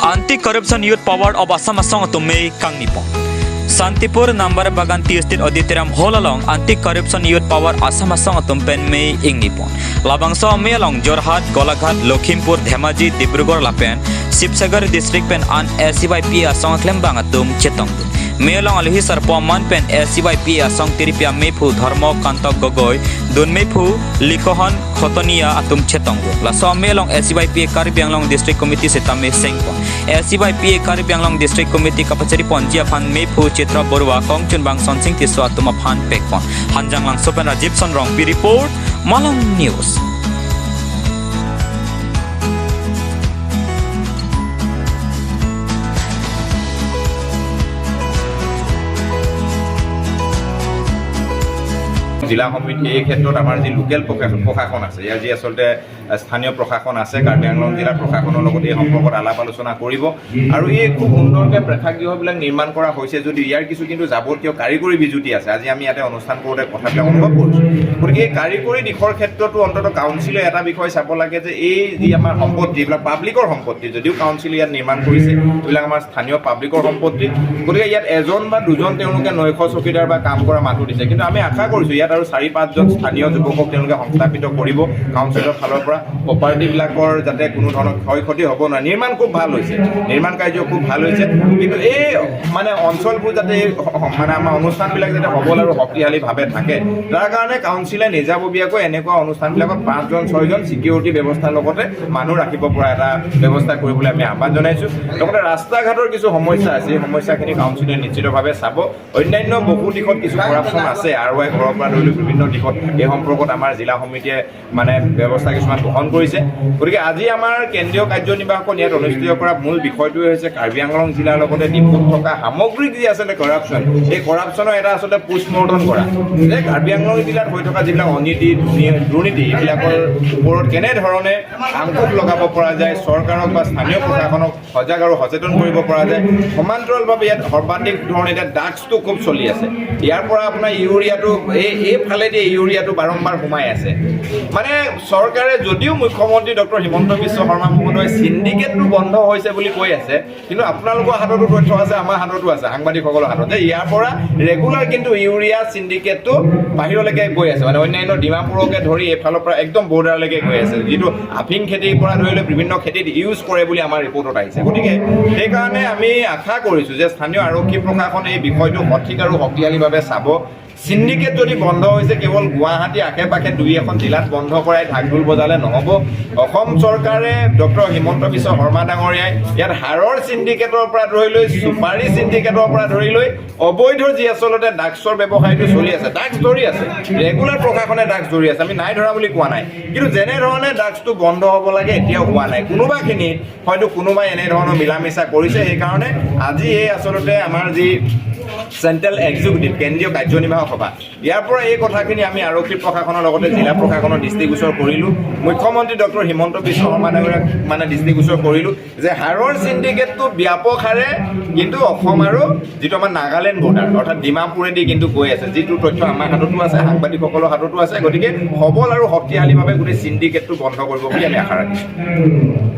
Anti Corruption Youth Power of Assam asong atum mei kangni pon. Santipur Number Bagan Tea Estate Auditorium Hall along Anti Corruption Youth Power Assam asong atum pen mei ingni pon. Labang so mei along Jorhat, Golaghat, Lakhimpur, Dhemaji, Dibrugarh lapen Sibsagar district pen an ACYP asong klem bang atum chetong. Mei along alhi sarpo man pen ACYP asong tiripia mei phu Dharma Kanta Gogoi dun mei phu Likohon Khotonia atum chetong. La so mei along ACYP Karbi Anglong District Committee setame sengpon. ACYP Karbi Anglong District Committee kapachari ponjia phan mei phu Chitra Barua Kongchun bang Sonsing Tiso atum phan pekpon. Hanjang lang sopen Rajib Son Rongpi report, Malong News. জিলা সমিতি এই ক্ষেত্ৰত আমাৰ যি local প্ৰশাসন আছে, ইয়াৰ যি আচলতে স্থানীয় প্ৰশাসন আছে, কাৰ্বি আংলং জিলা প্ৰশাসনৰ লগত এই সম্পৰ্কত আলাপ আলোচনা কৰিব। আৰু এই খুব সুন্দৰকৈ প্ৰেক্ষাগৃহবিলাক নিৰ্মাণ কৰা হৈছে যদিও ইয়াৰ কিছু কিন্তু যাৱতীয় কাৰিকৰী বিজুতি আছে। আজি আমি ইয়াতে অনুষ্ঠান কৰোঁতে কথাবিলাক অনুভৱ কৰিছোঁ। গতিকে এই কাৰিকৰী দিশৰ ক্ষেত্ৰতো অন্ততঃ কাউন্সিলে এটা বিষয় চাব লাগে যে এই যি আমাৰ সম্পত্তি, এইবিলাক পাব্লিকৰ সম্পত্তি, যদিও কাউন্সিলে ইয়াত নিৰ্মাণ কৰিছে, এইবিলাক আমাৰ স্থানীয় পাব্লিকৰ সম্পত্তি। গতিকে ইয়াত এজন বা দুজন তেওঁলোকে নৈশ চকীদাৰ বা কাম কৰা মানুহ দিছে, কিন্তু আমি আশা কৰিছোঁ ইয়াত আৰু চাৰি পাঁচজন স্থানীয় যুৱকক তেওঁলোকে সংস্থাপিত কৰিব কাউন্সিলৰ ফালৰ পৰা। প্ৰপাৰ্টিবিলাকৰ যাতে কোনো ধৰণৰ ক্ষয় ক্ষতি হ'ব নোৱাৰে। নিৰ্মাণ খুব ভাল হৈছে, নিৰ্মাণ কাৰ্য খুব ভাল হৈছে, কিন্তু এই মানে অঞ্চলবোৰ যাতে এই মানে আমাৰ অনুষ্ঠানবিলাক যাতে সবল আৰু শক্তিশালীভাৱে থাকে, তাৰ কাৰণে কাউন্সিলে নিজাববীয়াকৈ এনেকুৱা অনুষ্ঠানবিলাকত পাঁচজন ছয়জন ছিকিউৰিটি ব্যৱস্থাৰ লগতে মানুহ ৰাখিব পৰা এটা ব্যৱস্থা কৰিবলৈ আমি আহ্বান জনাইছোঁ। লগতে ৰাস্তা ঘাটৰ কিছু সমস্যা আছে, এই সমস্যাখিনি কাউন্সিলে নিশ্চিতভাৱে চাব। অন্যান্য বহু দিশত কিছু কৰাপশ্যন আছে, আৰ ৱাই ঘৰৰ পৰা ধৰি লৈ বিভিন্ন দিশত এই সম্পৰ্কত আমাৰ জিলা সমিতিয়ে মানে ব্যৱস্থা কিছুমান গ্ৰহণ কৰিছে। গতিকে আজি আমাৰ কেন্দ্ৰীয় কাৰ্যনিৰ্বাহকখন ইয়াত অনুষ্ঠিত কৰা মূল বিষয়টোৱে হৈছে কাৰ্বি আংলং জিলাৰ লগতে ডিফুত থকা সামগ্ৰিক যি আচলতে কৰাপশ্যন, এই কৰাপশ্যনৰ এটা আচলতে পোষ্টমৰ্টম কৰা, যে কাৰ্বি আংলং জিলাত হৈ থকা যিবিলাক অনীতি, দুৰ্নীতি, এইবিলাকৰ ওপৰত কেনেধৰণে আংকুশ লগাব পৰা যায়, চৰকাৰক বা স্থানীয় প্ৰশাসনক সজাগ আৰু সচেতন কৰিব পৰা যায়। সমান্তৰালভাৱে ইয়াত সৰ্বাধিক ধৰণে এতিয়া ড্ৰাগছটো খুব চলি আছে। ইয়াৰ পৰা আপোনাৰ ইউৰিয়াটো এইফালেদি ইউৰিয়াটো বাৰম্বাৰ সোমাই আছে। মানে চৰকাৰে যদিও মুখ্যমন্ত্ৰী ডক্টৰ হিমন্ত বিশ্ব শৰ্মা মহোদয়ে চিণ্ডিকেটটো বন্ধ হৈছে বুলি কৈ আছে, কিন্তু আপোনালোকৰ হাততো তথ্য আছে, আমাৰ হাততো আছে, সাংবাদিকসকলৰ হাতত, যে ইয়াৰ পৰা ৰেগুলাৰ কিন্তু ইউৰিয়া চিণ্ডিকেটটো বাহিৰলৈকে গৈ আছে। মানে অন্যান্য ডিমাপুৰকে ধৰি এইফালৰ পৰা একদম বৰ্ডাৰলৈকে গৈ আছে, যিটো আফিং খেতিৰ পৰা ধৰি লৈ বিভিন্ন খেতিত ইউজ কৰে বুলি আমাৰ ৰিপৰ্টত আহিছে। গতিকে সেইকাৰণে আমি আশা কৰিছোঁ যে স্থানীয় আৰক্ষী প্ৰশাসন এই বিষয়টো সঠিক আৰু শক্তিশালীভাৱে চাব। চিণ্ডিকেট যদি বন্ধ হৈছে, কেৱল গুৱাহাটী আশে পাশে দুই এখন জিলাত বন্ধ কৰাই ঢাক ঢোল বজালে নহ'ব। অসম চৰকাৰে ডক্টৰ হিমন্ত বিশ্ব শৰ্মা ডাঙৰীয়াই ইয়াত হাড়ৰ চিণ্ডিকেটৰ পৰা ধৰি লৈ চুপাৰী চিণ্ডিকেটৰ পৰা ধৰি লৈ অবৈধ যি আচলতে ড্ৰাগছৰ ব্যৱসায়টো চলি আছে, ড্ৰাগছ ধৰি আছে, ৰেগুলাৰ প্ৰশাসনে ড্ৰাগছ ধৰি আছে, আমি নাই ধৰা বুলি কোৱা নাই, কিন্তু যেনেধৰণে ড্ৰাগছটো বন্ধ হ'ব লাগে এতিয়াও হোৱা নাই। কোনোবাখিনিত হয়তো কোনোবাই এনেধৰণৰ মিলা মিছা কৰিছে। সেইকাৰণে আজি এই আচলতে আমাৰ যি চেণ্ট্ৰেল এক্সিকিউটিভ কেন্দ্ৰীয় কাৰ্যনিৰ্বাহক সভা, ইয়াৰ পৰা এই কথাখিনি আমি আৰক্ষী প্ৰশাসনৰ লগতে জিলা প্ৰশাসনৰ দৃষ্টিগোচৰ কৰিলোঁ। মুখ্যমন্ত্ৰী ডক্টৰ হিমন্ত বিশ্ব শৰ্মা ডাঙৰীয়াক মানে দৃষ্টিগোচৰ কৰিলোঁ যে হাড়ৰ চিণ্ডিকেটটো ব্যাপক হাৰে কিন্তু অসম আৰু যিটো আমাৰ নাগালেণ্ড বৰ্ডাৰ অৰ্থাৎ ডিমাপুৰেদি কিন্তু গৈ আছে, যিটো তথ্য আমাৰ হাততো আছে, সাংবাদিকসকলৰ হাততো আছে। গতিকে সবল আৰু শক্তিশালীভাৱে গোটেই চিণ্ডিকেটটো বন্ধ কৰিব বুলি আমি আশা ৰাখিছোঁ।